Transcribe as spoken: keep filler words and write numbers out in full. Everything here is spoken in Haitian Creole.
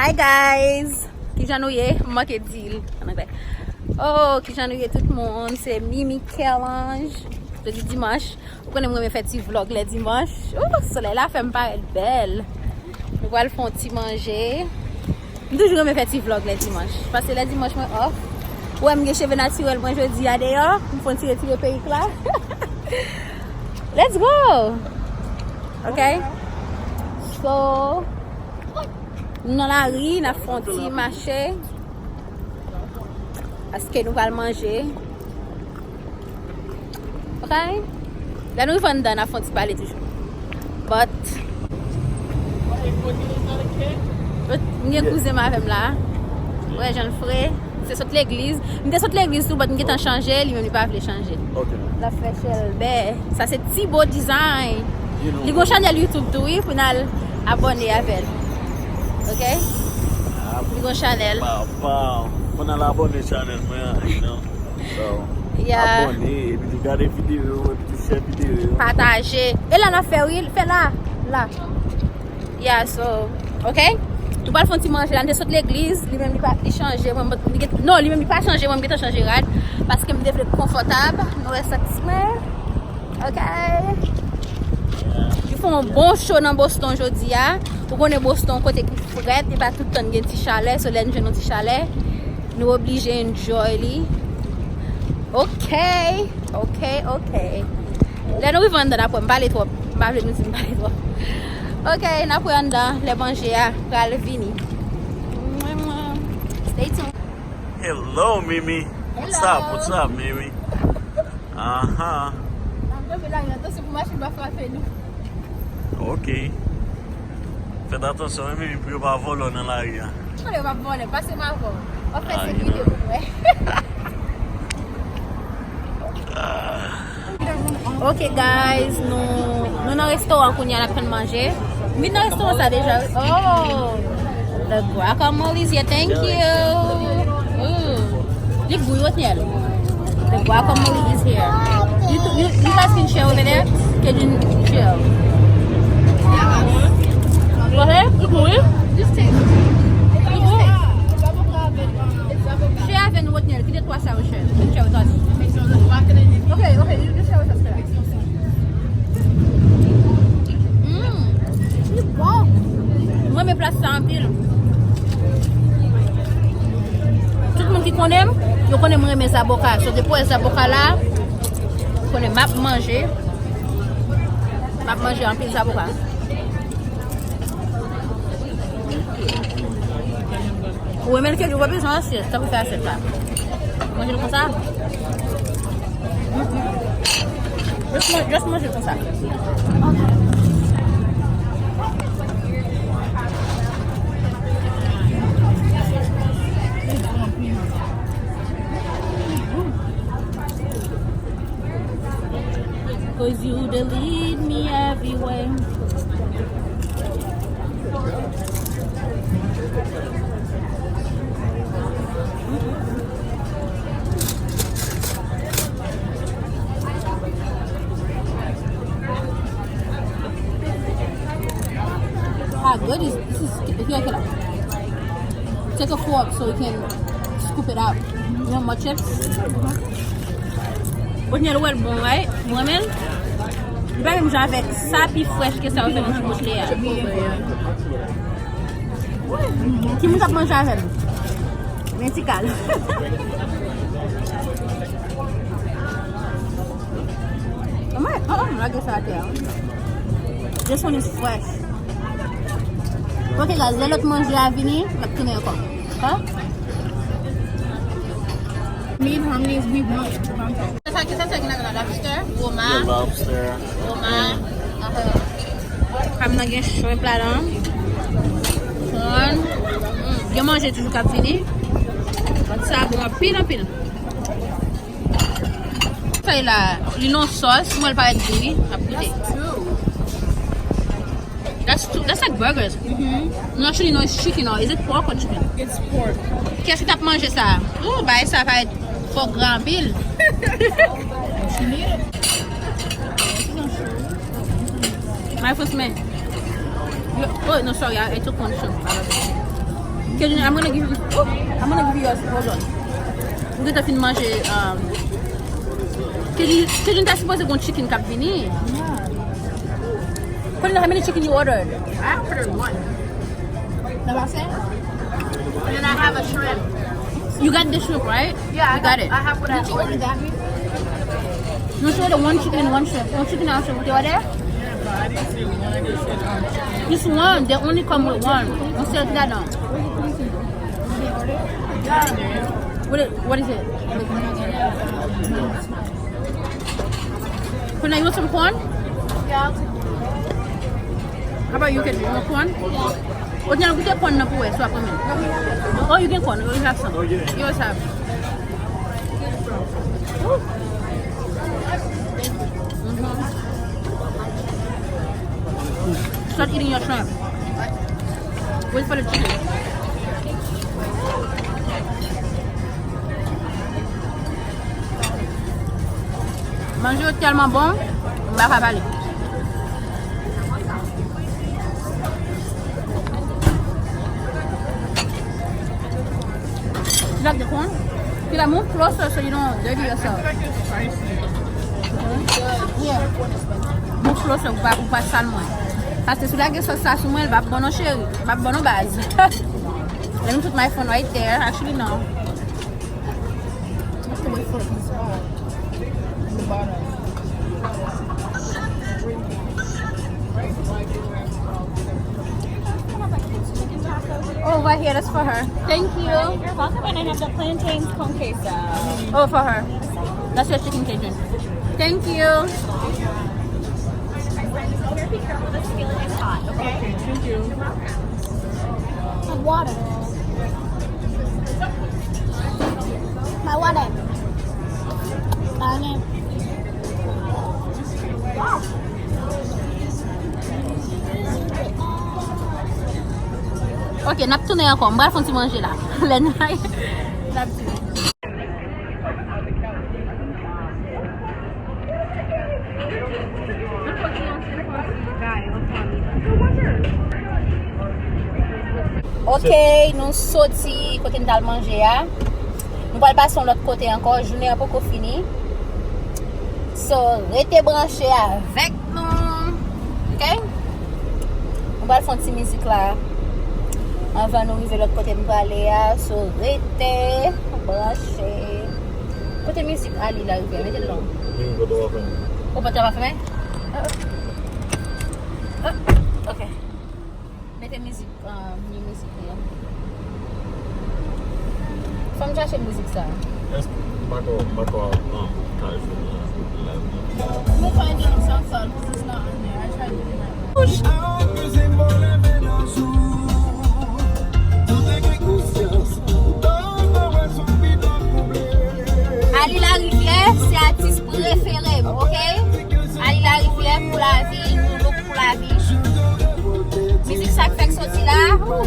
Hi guys! Kijan nou ye? M manke di l an anglè. Oh, kijan nou ye tout moun? Se Mimi Kelange. Jodi dimanch. Ou konnen m renmen fè ti vlog lè dimanch. Oh, solèy la fè m parèt bèl. Nou pral fè yon ti manje. M toujou renmen fè ti vlog lè dimanch. Paske lè dimanch mwen off. Ou wè m gen cheve natirèl mwen jodi a deyò. M fè yon ti retire perik la. Let's go! Ok? So, nou nan lari, n ap fè yon ti mache. Paske nou pral manje. Ok? Lè nou rive anndan, n ap fè yon ti pale toujou. But, but m gen kouzen m avè m la. Ou wè jan l fre. Se sot legliz. M te sot legliz tou, but m gentan chanje, li menm li pa vle chanje. Ok. L ap fè chèlbè. Sa se Tibo Design. Li gon chanèl YouTube tou, wi, pou n al abòne avè l. Ok? Li gon chanèl. Pa, pa, pou n al abòne chanèl mwen an, you know. So, yeah. Abòne, epi tou gade videyo, epi tou share videyo. Pataje. E la n ap fè, wi, fè la. La. Yeah, so, ok? Nou pral fè yon ti manje la, n te sot legliz, li menm li pa, li chanje, mwen, mwen, li gen, non, li menm li pa chanje, mwen, m gentan chanje rad, paske m te vle konfòtab, nou wè sa ti mwen, ok? Li fè yon bon cho nan Boston jodi a, ou konnen Boston kote ki frèt, e pa tout tan gen ti chalè, so lè n jwenn yon ti chalè, nou oblije enjoy li, ok, ok, ok. Lè nou rive anndan, n ap wè. M pale twòp. M pa vle nou di m pale twòp. Ok, n ap wè anndan lè manje a pral vini. Stay tuned. Hello, Mimi. What's up? What's up, Mimi? Aha. N ap kanpe la, atansyon pou machin pa frape nou. Ok. Fèt atansyon, wi, Mimi, pou yo pa vòlò nan lari a. Kote yo pa vòlò, pase m avè w. W ap fè sekirite pou mwen. Ok, guys, nou, nou nan restoran kounye a, n ap tann manje. M vin nan restoran sa deja, wi. Oh, the guacamole is here, thank you. Ooh. Li gou, wi, Otniel. The guacamole is here. You, you, you guys can share over there. Cajun share. Go ahead. Li gou, wi. Li gou. Share avè nou, Otniel. Kite twa sa yo share. Share with us. Ok, ok, you just share with us first. Mm. Li bon. Mwen renmen plas sa anpil. Tout moun ki konnen m, yo konnen mwen renmen zaboka. So, depi w wè zaboka la, ou konnen m ap manje. M ap manje anpil zaboka. Ou renmen l ke ou pa bezwen asyèt, sa pou fè asyèt la. Manje l konsa. Mm, mm. Just man-, just manje l konsa. Cause you dey lead me everywhere. How good is this? Is, here, here. Take a fork so you can scoop it out. You want more chips? Otniel, ou wè l bon, right? Ou renmen l? Li pa menm jan avèk sa, pi frèch ke sa yo fè nan ti bouch li a. Ki moun k ap manje avè m? Men ti kal. Mwen, oh, oh, lage sa atè a. This one is fresh. Ok, guys, lè lòt manje a vini, n ap tounen ankò. Huh? Meat, how many we want? Sa ki sa, sa ki nan lobster, woma. Yeah, lobster. Woma. Aha. Kòm nan gen shrimp ladan. Prawn. Mm, gen manje toujou k ap vini. Sa bon anpil, anpil. Fèy la, li nan sòs, mwen l parèt gou, wi. Ap goute. That's too, that's like burgers. Mm-hmm. No, actually, no, it's chicken, no. Is it pork or chicken? It's pork. Kiyès ki t ap manje sa? Ooh, bagay sa parèt fò gra anpil. My first man. Oh, no, sorry, I, I took one shrimp out of it. Cajun, I'm gonna give you, oh, I'm gonna give you yours. Hold on. M gentan fin manje, um, Cajun, Cajun ta sipoze gon chicken k ap vini. Cajun, how many chicken you ordered? I ordered one. That's what I said. And then I have a shrimp. You got the shrimp, right? Yeah, I You got got, it. I have what I ordered. You sure the one chicken and one shrimp? One chicken and one shrimp. They were there? Just one. They only come with one. Don't say that now. What is, what is it? Kuna, you want some corn? Yeah, I'll take corn. How about you, Kendra? You want corn? Yeah. Onya, goute corn nan pou wè, so apre men. Oh, you get corn. Oh, you have some. You also have. Mm-hmm. Start eating your shrimp. Wait for the chicken. Manje yo tèlman bon, m pa ka pale. Like the corn? Kila, move closer so you don't dirty yourself. Yeah. Move closer, ou pa, ou pa sal mwen. Paske si w lage sòs sa sou mwen, l p ap bon non, cheri. L p ap bon non, baz. Let me put my phone right there. Actually, no. Have to wait for it to thaw in the bottom. Oh, right here, that's for her. Thank you. You're welcome, and I have the plantains con queso. Oh, for her. That's your chicken Cajun. Thank you. Be careful, the skillet is hot, okay? Okay, thank you. Some water. My water. Ane. Ok, n ap tounen ankò. M pral fè yon ti manje la. Lè n a, n ap tounen. Ok, nou soti kote n t al manje a. Nou pral pase yon lòt kote ankò. Jounen an poko fini. So, rete branche avèk nou. Ok? Nou pral fè yon ti mizik la. Anvan nou rive lòt kote n prale a. So, rete branche. Kote mizik Ali la rive? Mete l non. Ou pa ta pa fèmen? Ah, ah. Ah, ok. Mete mizik, um, new mizik li an. Fò m chache mizik sa. Yes, m pa ko, m pa ko, um, ka jwe la, la, la. Let me find it on SoundCloud, 'cause it's not on there. I tried to do that. Ali Larivière, se atis prefere m, ok? Ali Larivière pou lavi, nou pou lavi. Mizik sa k fèk soti la. Ooh.